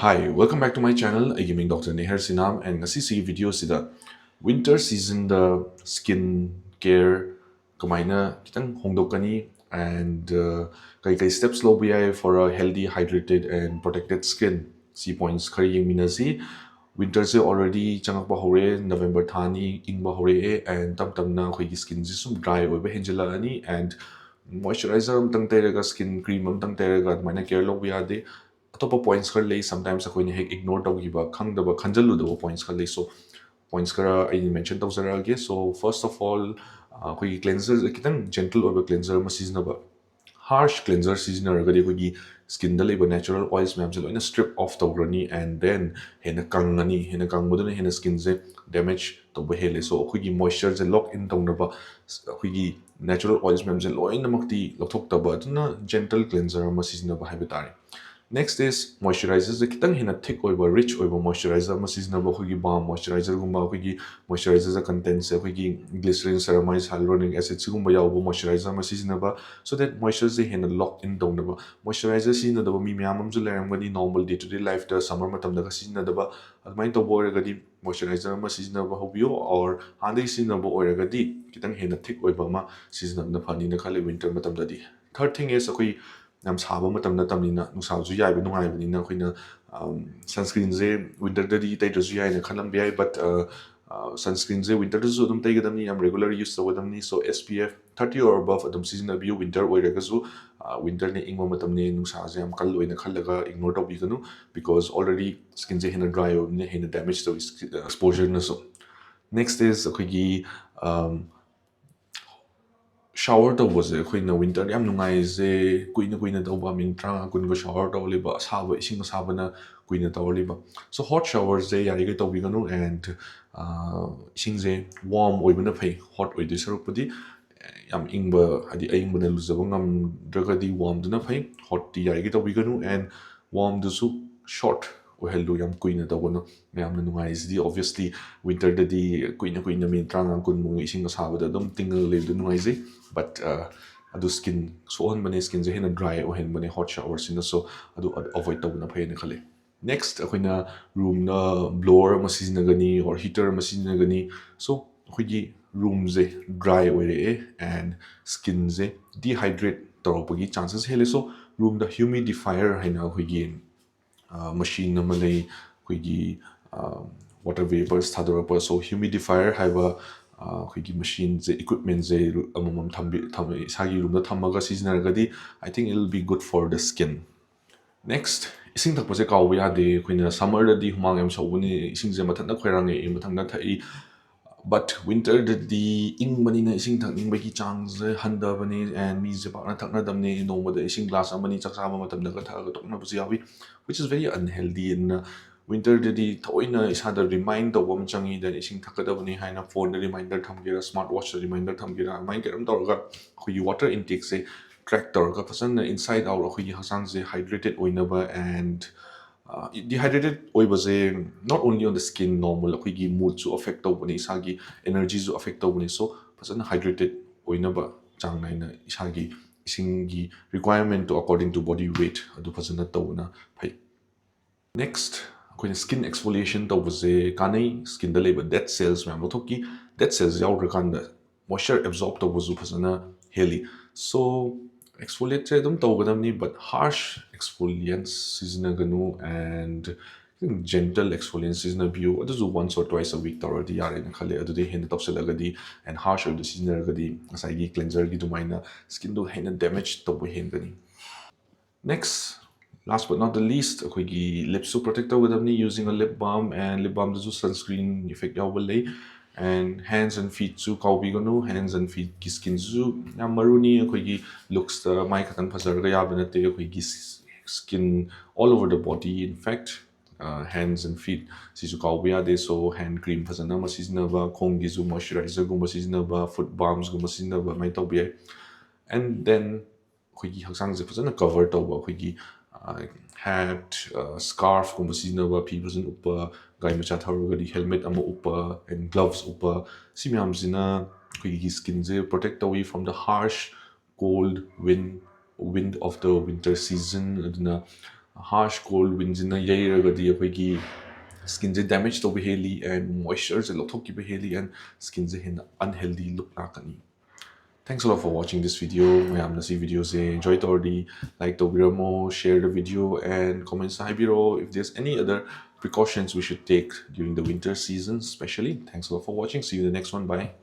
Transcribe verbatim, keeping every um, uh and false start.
Hi, welcome back to my channel. ꯑꯩꯒꯤ ꯃꯤꯡ Doctor Neher Sinam, and ꯉꯁꯤꯁꯤꯒꯤ video ꯁꯤꯗ winter season ꯗ skin care ꯀꯃꯥꯏꯅ ꯈꯤꯇꯪ ꯍꯣꯡꯗꯣꯛꯀꯅꯤ, and uh, ꯀꯩ ꯀꯩ steps ꯂꯧꯕ ꯌꯥꯏ for a healthy, hydrated and protected skin, ꯁꯤ points ꯈꯔ ꯌꯦꯡꯃꯤꯟꯅꯁꯤ꯫ Winter ꯁꯦ already ꯆꯪꯉꯛꯄ ꯍꯧꯔꯦ, November ꯊꯥꯅꯤ, ꯏꯪꯕ ꯍꯧꯔꯛꯑꯦ, and ꯇꯞ ꯇꯞꯅ ꯑꯩꯈꯣꯏꯒꯤ skin ꯁꯤ ꯁꯨꯝ dry ꯑꯣꯏꯕ ꯍꯦꯟꯖꯤꯜꯂꯛꯑꯅꯤ, and moisturizer ꯑꯃꯇꯪ ꯇꯩꯔꯒ, skin cream ꯑꯃꯇꯪ ꯇꯩꯔꯒ ꯑꯗꯨꯃꯥꯏꯅ care ꯂꯧꯕ ꯌꯥꯗꯦ꯫ ꯑꯇꯣꯞꯄ points ꯈꯔ ꯂꯩ, sometimes ꯑꯩꯈꯣꯏꯅ ꯍꯦꯛ ignore ꯇꯧꯈꯤꯕ, ꯈꯪꯗꯕ, ꯈꯟꯖꯜꯂꯨꯗꯕ points ꯈꯔ ꯂꯩ꯫ So points ꯈꯔ ꯑꯩ mention ꯇꯧꯖꯔꯛꯑꯒꯦ꯫ So first of all, ꯑ, ꯑꯩꯈꯣꯏꯒꯤ cleanser ꯈꯤꯇꯪ gentle ꯑꯣꯏꯕ cleanser ꯑꯃ ꯁꯤꯖꯤꯟꯅꯕ꯫ Harsh cleanser ꯁꯤꯖꯤꯟꯅꯔꯒꯗꯤ ꯑꯩꯈꯣꯏꯒꯤ skin ꯗ ꯂꯩꯕ natural oils ꯃꯌꯥꯝꯁꯦ ꯂꯣꯏꯅ strip off ꯇꯧꯈ꯭ꯔꯅꯤ, and then ꯍꯦꯟꯅ ꯀꯪꯉꯅꯤ꯫ ꯍꯦꯟꯅ ꯀꯪꯕꯗꯨꯅ ꯍꯦꯟꯅ skin ꯁꯦ damage ꯇꯧꯕ ꯍꯦꯜꯂꯦ꯫ So ꯑꯩꯈꯣꯏꯒꯤ moisture ꯁꯦ lock in ꯇꯧꯅꯕ ꯑꯩꯈꯣꯏꯒꯤ natural oils ꯃꯌꯥꯝꯁꯦ ꯂꯣꯏꯅꯃꯛꯇꯤ ꯂꯧꯊꯣꯛꯇꯕ, ꯑꯗꯨꯅ gentle cleanser ꯑꯃ ꯁꯤꯖꯤꯟꯅꯕ ꯍꯥꯏꯕ ꯇꯥꯔꯦ꯫ Next is moisturizer ꯁꯦ ꯈꯤꯇꯪ ꯍꯦꯟꯅ thick ꯑꯣꯏꯕ, rich ꯑꯣꯏꯕ moisturizer ꯑꯃ ꯁꯤꯖꯤꯟꯅꯕ꯫ ꯑꯩꯈꯣꯏꯒꯤ balm moisturizer ꯒꯨꯝꯕ, ꯑꯩꯈꯣꯏꯒꯤ moisturizer ꯗ content ꯁꯦ ꯑꯩꯈꯣꯏꯒꯤ glycerin, ceramide, hyaluronic acid ꯁꯤꯒꯨꯝꯕ ꯌꯥꯎꯕ moisturizer ꯑꯃ ꯁꯤꯖꯤꯟꯅꯕ, so that moisture ꯁꯦ ꯍꯦꯟꯅ lock in ꯇꯧꯅꯕ꯫ Moisturizer ꯁꯤꯖꯤꯟꯅꯗꯕ ꯃꯤ ꯃꯌꯥꯝ ꯑꯃꯁꯨ ꯂꯩꯔꯝꯒꯅꯤ, normal day to day life ꯇ summer ꯃꯇꯝꯗꯒ ꯁꯤꯖꯤꯟꯅꯗꯕ꯫ ꯑꯗꯨꯃꯥꯏꯅ ꯇꯧꯕ ꯑꯣꯏꯔꯒꯗꯤ moisturizer ꯑꯃ ꯁꯤꯖꯤꯟꯅꯕ ꯍꯧꯕꯤꯌꯨ, or ꯍꯥꯟꯅꯗꯒꯤ ꯁꯤꯖꯤꯟꯅꯕ ꯑꯣꯏꯔꯒꯗꯤ ꯈꯤꯇꯪ ꯍꯦꯟꯅ thick ꯑꯣꯏꯕ ꯑꯃ ꯁꯤꯖꯤꯟꯅꯕꯅ ꯐꯅꯤꯅ ꯈꯜꯂꯤ winter ꯃꯇꯝꯗꯗꯤ꯫ Third thing is, ꯑꯩꯈꯣꯏ ꯌꯥꯝ ꯁꯥꯕ ꯃꯇꯝ ꯅꯠꯇꯕꯅꯤꯅ, ꯅꯨꯡꯁꯥꯁꯨ ꯌꯥꯏꯕ ꯅꯨꯡꯉꯥꯏꯕꯅꯤꯅ, ꯑꯩꯈꯣꯏꯅ sunscreen ꯁꯦ winter ꯗꯗꯤ ꯇꯩꯗ꯭ꯔꯁꯨ ꯌꯥꯏꯅ ꯈꯜꯂꯝꯕ ꯌꯥꯏ, but sunscreen ꯁꯦ winter ꯗꯁꯨ ꯑꯗꯨꯝ ꯇꯩꯒꯗꯕꯅꯤ, ꯌꯥꯝ regular use ꯇꯧꯒꯗꯕꯅꯤ꯫ So S P F thirty or above ꯑꯗꯨꯝ ꯁꯤꯖꯤꯟꯅꯕꯤꯌꯨ winter ꯑꯣꯏꯔꯒꯁꯨ꯫ Winter ꯅ ꯏꯪꯕ ꯃꯇꯝꯅꯤ, ꯅꯨꯡꯁꯥꯁꯦ ꯌꯥꯝ ꯀꯜꯂꯣꯏꯅ ꯈꯜꯂꯒ ignore ꯇꯧꯕꯤꯒꯅꯨ, because already skin ꯁꯦ ꯍꯦꯟꯅ dry ꯑꯣꯏꯕꯅꯤꯅ ꯍꯦꯟꯅ damage ꯇꯧꯏ exposure ꯅꯁꯨ꯫ Next is ꯑꯩꯈꯣꯏꯒꯤ shower ꯇꯧꯕꯁꯦ ꯑꯩꯈꯣꯏꯅ winter ꯗ ꯌꯥꯝ ꯅꯨꯡꯉꯥꯏꯔꯤꯁꯦ, ꯀꯨꯏꯅ ꯀꯨꯏꯅ ꯇꯧꯕ, minute ꯇꯔꯥꯃꯉꯥ ꯀꯨꯟꯒ shower ꯇꯧꯔ ꯂꯩꯕ, ꯑꯁꯥꯕ ꯏꯁꯤꯡ ꯑꯁꯥꯕꯅ ꯀꯨꯏꯅ ꯇꯧꯔ ꯂꯩꯕ꯫ So hot shower ꯁꯦ ꯌꯥꯔꯤꯈꯩ ꯇꯧꯕꯤꯒꯅꯨ, and ꯏꯁꯤꯡꯁꯦ warm ꯑꯣꯏꯕꯅ ꯐꯩ, hot ꯑꯣꯏꯗꯣꯏ ꯁꯔꯨꯛꯄꯨꯗꯤ꯫ ꯌꯥꯝ ꯏꯪꯕ, ꯍꯥꯏꯗꯤ ꯑꯏꯪꯕꯅ ꯂꯨꯖꯕ ꯉꯝꯗ꯭ꯔꯒꯗꯤ warm ꯗꯨꯅ ꯐꯩ, hot ꯇꯤ ꯌꯥꯔꯤꯈꯩ ꯇꯧꯕꯤꯒꯅꯨ꯫ And warm ꯗꯨꯁꯨ short ꯑꯣꯏꯍꯜꯂꯨ, ꯌꯥꯝ ꯀꯨꯏꯅ ꯇꯧꯒꯅꯨ꯫ ꯃꯌꯥꯝꯅ ꯅꯨꯡꯉꯥꯏꯔꯤꯁꯤꯗꯤ obviously winter ꯗꯗꯤ ꯀꯨꯏꯅ ꯀꯨꯏꯅ minute ꯇꯔꯥꯃꯉꯥ ꯀꯨꯟꯃꯨꯛ ꯏꯁꯤꯡ ꯑꯁꯥꯕꯗ ꯑꯗꯨꯝ ꯇꯤꯡꯉꯒ ꯂꯩꯕꯗꯨ ꯅꯨꯡꯉꯥꯏꯖꯩ, but ꯑꯗꯨ skin ꯁꯣꯛꯍꯟꯕꯅꯦ, skin ꯁꯦ ꯍꯦꯟꯅ dry ꯑꯣꯏꯍꯟꯕꯅꯦ hot shower ꯁꯤꯅ꯫ So ꯑꯗꯨ avoid ꯇꯧꯕꯅ ꯐꯩꯅ ꯈꯜꯂꯤ꯫ Next, ꯑꯩꯈꯣꯏꯅ ꯔꯨꯝꯗ ꯕ꯭ꯂꯣꯋꯔ ꯑꯃ ꯁꯤꯖꯤꯟꯅꯒꯅꯤ or ꯍꯤꯇꯔ ꯑꯃ ꯁꯤꯖꯤꯟꯅꯒꯅꯤ꯫ So ꯑꯩꯈꯣꯏꯒꯤ ꯔꯨꯝꯁꯦ ꯗ꯭ꯔꯥꯏ ꯑꯣꯏꯔꯛꯑꯦ and ꯁ꯭ꯀꯤꯟꯁꯦ ꯗꯤꯍꯥꯏꯗ꯭ꯔꯦꯠ ꯇꯧꯔꯛꯄꯒꯤ ꯆꯥꯟꯁꯦꯁ ꯍꯦꯜꯂꯦ꯫ So ꯔꯨꯝꯗ ꯍ꯭ꯌꯨꯃꯤꯗꯤꯐꯥꯏꯌꯔ ꯍꯥꯏꯅ ꯑꯩꯈꯣꯏꯒꯤ ꯃꯁꯤꯟ ꯑꯃ ꯂꯩ, ꯑꯩꯈꯣꯏꯒꯤ ꯋꯥꯇꯔ ꯚꯦꯄꯔꯁ ꯊꯥꯗꯣꯔꯛꯄ꯫ So ꯍ꯭ꯌꯨꯃꯤꯗꯤꯐꯥꯏꯌꯔ ꯍꯥꯏꯕ ꯑꯩꯈꯣꯏꯒꯤ ꯃꯁꯤꯟꯁꯦ, ꯏꯀ꯭ꯋꯤꯞꯃꯦꯟꯁꯦ ꯑꯃꯃꯝ ꯊꯝꯕꯤ ꯏꯁꯥꯒꯤ ꯔꯨꯝꯗ ꯊꯝꯃꯒ ꯁꯤꯖꯤꯟꯅꯔꯒꯗꯤ I think it will be good for the skin. Next, ꯏꯁꯤꯡ ꯊꯛꯄꯁꯦ ꯀꯥꯎꯕ ꯌꯥꯗꯦ꯫ ꯑꯩꯈꯣꯏꯅ ꯁꯝꯃꯔꯗꯗꯤ ꯍꯨꯃꯥꯡ ꯌꯥꯝ ꯁꯧꯕꯅꯤ, ꯏꯁꯤꯡꯁꯦ ꯃꯊꯟꯇ ꯈꯣꯏꯔꯥꯡꯉꯛꯏ, ꯃꯊꯟꯇ ꯊꯛꯏ꯫ But ꯋꯤꯟꯇꯔꯗꯗꯤ ꯏꯪꯕꯅꯤꯅ ꯏꯁꯤꯡ ꯊꯛꯅꯤꯡꯕꯒꯤ ꯆꯥꯡꯁꯦ ꯍꯟꯊꯕꯅꯤ and ꯃꯤꯁꯦ ꯄꯥꯛꯅ ꯊꯛꯅꯗꯕꯅꯤ꯫ ꯅꯣꯡꯃꯗ ꯏꯁꯤꯡ ꯒ꯭ꯂꯥꯁ ꯑꯃꯅꯤ ꯆꯥꯛ ꯆꯥꯕ ꯃꯇꯝꯗꯒ ꯊꯛꯑꯒ ꯇꯣꯛꯅꯕꯁꯨ ꯌꯥꯎꯏ, which is very unhealthy꯫ ꯑꯗꯨꯅ ꯋꯤꯟꯇꯔꯗꯗꯤ ꯊꯑꯣꯏꯅ ꯏꯁꯥꯗ ꯔꯤꯃꯥꯏꯟ ꯇꯧꯕ ꯑꯃ ꯆꯪꯉꯤ, then ꯏꯁꯤꯡ ꯊꯛꯀꯗꯕꯅꯤ ꯍꯥꯏꯅ ꯐꯣꯟꯗ ꯔꯤꯃꯥꯏꯟꯗꯔ ꯊꯝꯒꯦꯔꯥ, ꯁ꯭ꯃꯥꯔꯠ ꯋꯥꯠꯆꯇ ꯔꯤꯃꯥꯏꯟꯗꯔ ꯊꯝꯒꯦꯔꯥ, ꯑꯗꯨꯃꯥꯏꯅ ꯀꯩꯅꯣꯝ ꯇꯧꯔꯒ ꯑꯩꯈꯣꯏꯒꯤ ꯋꯥꯇꯔ ꯏꯟꯇꯦꯛꯁꯦ ꯇ꯭ꯔꯦꯛ ꯇꯧꯔꯒ ꯐꯖꯅ ꯏꯟꯁꯥꯏꯠ ꯑꯥꯎꯠ ꯑꯩꯈꯣꯏꯒꯤ ꯍꯛꯆꯥꯡꯁꯦ ꯍꯥꯏꯗ꯭ꯔꯦꯇꯦꯠ ꯑꯣꯏꯅꯕ and ꯗꯤꯍꯥꯏꯗ꯭ꯔꯦꯇꯦꯠ ꯑꯣꯏꯕꯁꯦ not only on the skin, normal ꯑꯩꯈꯣꯏꯒꯤ ꯃꯨꯗꯁꯨ ꯑꯐꯦꯛ ꯇꯧꯕꯅꯤ, ꯏꯁꯥꯒꯤ ꯑꯦꯅꯔꯖꯤꯁꯨ ꯑꯐꯦꯛ ꯇꯧꯕꯅꯤ꯫ So ꯐꯖꯅ ꯍꯥꯏꯗ꯭ꯔꯦꯇꯦꯠ ꯑꯣꯏꯅꯕ ꯆꯥꯡ ꯅꯥꯏꯅ ꯏꯁꯥꯒꯤ ꯏꯁꯤꯡꯒꯤ ꯔꯤꯀ꯭ꯋꯥꯏꯔꯃꯦꯟꯠꯇꯣ according to body weight ꯑꯗꯨ ꯐꯖꯅ ꯇꯧꯕꯅ ꯐꯩ꯫ Next, ꯑꯩꯈꯣꯏꯅ ꯁ꯭ꯀꯤꯟ ꯑꯦꯛꯁꯐꯣꯂꯤꯌꯦꯁꯟ ꯇꯧꯕꯁꯦ ꯀꯥꯟꯅꯩ꯫ ꯁ꯭ꯀꯤꯟꯗ ꯂꯩꯕ ꯗꯦꯠ ꯁꯦꯜꯁ ꯃꯌꯥꯝ ꯂꯧꯊꯣꯛꯈꯤ꯫ ꯗꯦꯠ ꯁꯦꯜꯁ ꯌꯥꯎꯗ꯭ꯔꯀꯥꯟꯗ ꯃꯣꯏꯆꯔ ꯑꯦꯕꯖꯣꯔꯕ ꯇꯧꯕꯁꯨ ꯐꯖꯅ ꯍꯦꯜꯂꯤ꯫ So ꯑꯦꯛꯁꯐꯣꯂꯤꯌꯦꯠꯁꯦ ꯑꯗꯨꯝ ꯇꯧꯒꯗꯕꯅꯤ, but harsh exfoliants ꯁꯤꯖꯤꯟꯅꯒꯅꯨ and gentle exfoliants ꯁꯤꯖꯤꯟꯅꯕꯤꯌꯨ꯫ ꯑꯗꯨꯁꯨ once or twice a week ꯇꯧꯔꯗꯤ ꯌꯥꯔꯦꯅ ꯈꯜꯂꯦ꯫ ꯑꯗꯨꯗꯤ ꯍꯦꯟꯅ ꯇꯧꯁꯤꯜꯂꯒꯗꯤ and harsh ꯑꯣꯏꯕꯗ ꯁꯤꯖꯤꯟꯅꯔꯒꯗꯤ ꯉꯁꯥꯏꯒꯤ ꯀ꯭ꯂꯦꯟꯖꯔꯒꯤ ꯑꯗꯨꯃꯥꯏꯅ ꯁ꯭ꯀꯤꯟꯗꯣ ꯍꯦꯟꯅ ꯗꯦꯃꯦꯖ ꯇꯧꯕ ꯍꯦꯟꯒꯅꯤ꯫ Next, last but not the least, ꯑꯩꯈꯣꯏꯒꯤ ꯂꯤꯞꯁꯨ ꯄ꯭ꯔꯣꯇꯦꯛ ꯇꯧꯒꯗꯕꯅꯤ using a lip balm, and lip balmꯗꯁꯨ sunscreen effect ꯌꯥꯎꯕ ꯂꯩ꯫ And hands and feetꯁꯨ ꯀꯥꯎꯕꯤꯒꯅꯨ, hands and feetꯀꯤ ꯁ꯭ꯀꯤꯟꯁꯨ ꯌꯥꯝ ꯃꯔꯨꯅꯤ꯫ ꯑꯩꯈꯣꯏꯒꯤ ꯂꯨꯛꯁꯇ ꯃꯥꯏ ꯈꯛꯇꯪ ꯐꯖꯔꯒ ꯌꯥꯕ ꯅꯠꯇꯦ, ꯑꯩꯈꯣꯏꯒꯤ skin all over the body, in fact, hands and feet ꯁꯤꯁꯨ ꯀꯥꯎꯕ ꯌꯥꯗꯦ꯫ So hand cream ꯐꯖꯅ ꯑꯃ ꯁꯤꯖꯤꯟꯅꯕ, ꯈꯣꯡꯒꯤꯁꯨ ꯃꯣꯏꯆꯔꯥꯏꯖꯔꯒꯨꯝꯕ ꯁꯤꯖꯤꯟꯅꯕ, ꯐꯨꯠ ꯕꯥꯝꯁꯒꯨꯝꯕ ꯁꯤꯖꯤꯟꯅꯕ, ꯑꯗꯨꯃꯥꯏꯅ ꯇꯧꯕ ꯌꯥꯏ꯫ And then ꯑꯩꯈꯣꯏꯒꯤ ꯍꯛꯆꯥꯡꯁꯦ ꯐꯖꯅ ꯀꯚꯔ ꯇꯧꯕ, ꯑꯩꯈꯣꯏꯒꯤ ꯍꯦꯠ, ꯁ꯭ꯀꯥꯔꯐꯀꯨꯝꯕ ꯁꯤꯖꯤꯟꯅꯕ, ꯐꯤ ꯐꯖꯅ ꯎꯞꯄ, ꯒꯥꯔꯤ ꯃꯆꯥ ꯊꯧꯔꯒꯗꯤ ꯍꯦꯜꯃꯦꯠ ꯑꯃ ꯎꯞꯄ, and ꯒ꯭ꯂꯚꯁ ꯎꯞꯄ, ꯁꯤ ꯃꯌꯥꯝꯁꯤꯅ ꯑꯩꯈꯣꯏꯒꯤ ꯁ꯭ꯀꯤꯟꯁꯦ ꯄ꯭ꯔꯣꯇꯦꯛ ꯇꯧꯏ from the harsh cold wind, wind of the winter season꯫ ꯑꯗꯨꯅ harsh cold windꯁꯤꯅ ꯌꯩꯔꯒꯗꯤ ꯑꯩꯈꯣꯏꯒꯤ skinꯁꯦ damage ꯇꯧꯕ ꯍꯦꯜꯂꯤ and moistureꯁꯦ ꯂꯧꯊꯣꯛꯈꯤꯕ ꯍꯦꯜꯂꯤ and skinꯁꯦ ꯍꯦꯟꯅ unhealthy look ꯂꯥꯛꯀꯅꯤ꯫ Thanks a lot for watching this video. ꯃꯌꯥꯝꯅ ꯁꯤ videoꯁꯦ enjoy ꯇꯧꯔꯗꯤ like ꯇꯧꯕꯤꯔꯝꯃꯣ, share the video and comments ꯍꯥꯏꯕꯤꯔꯛꯑꯣ if there's any other precautions we should take during the winter season especially. Thanks a lot for watching. See you in the next one. Bye.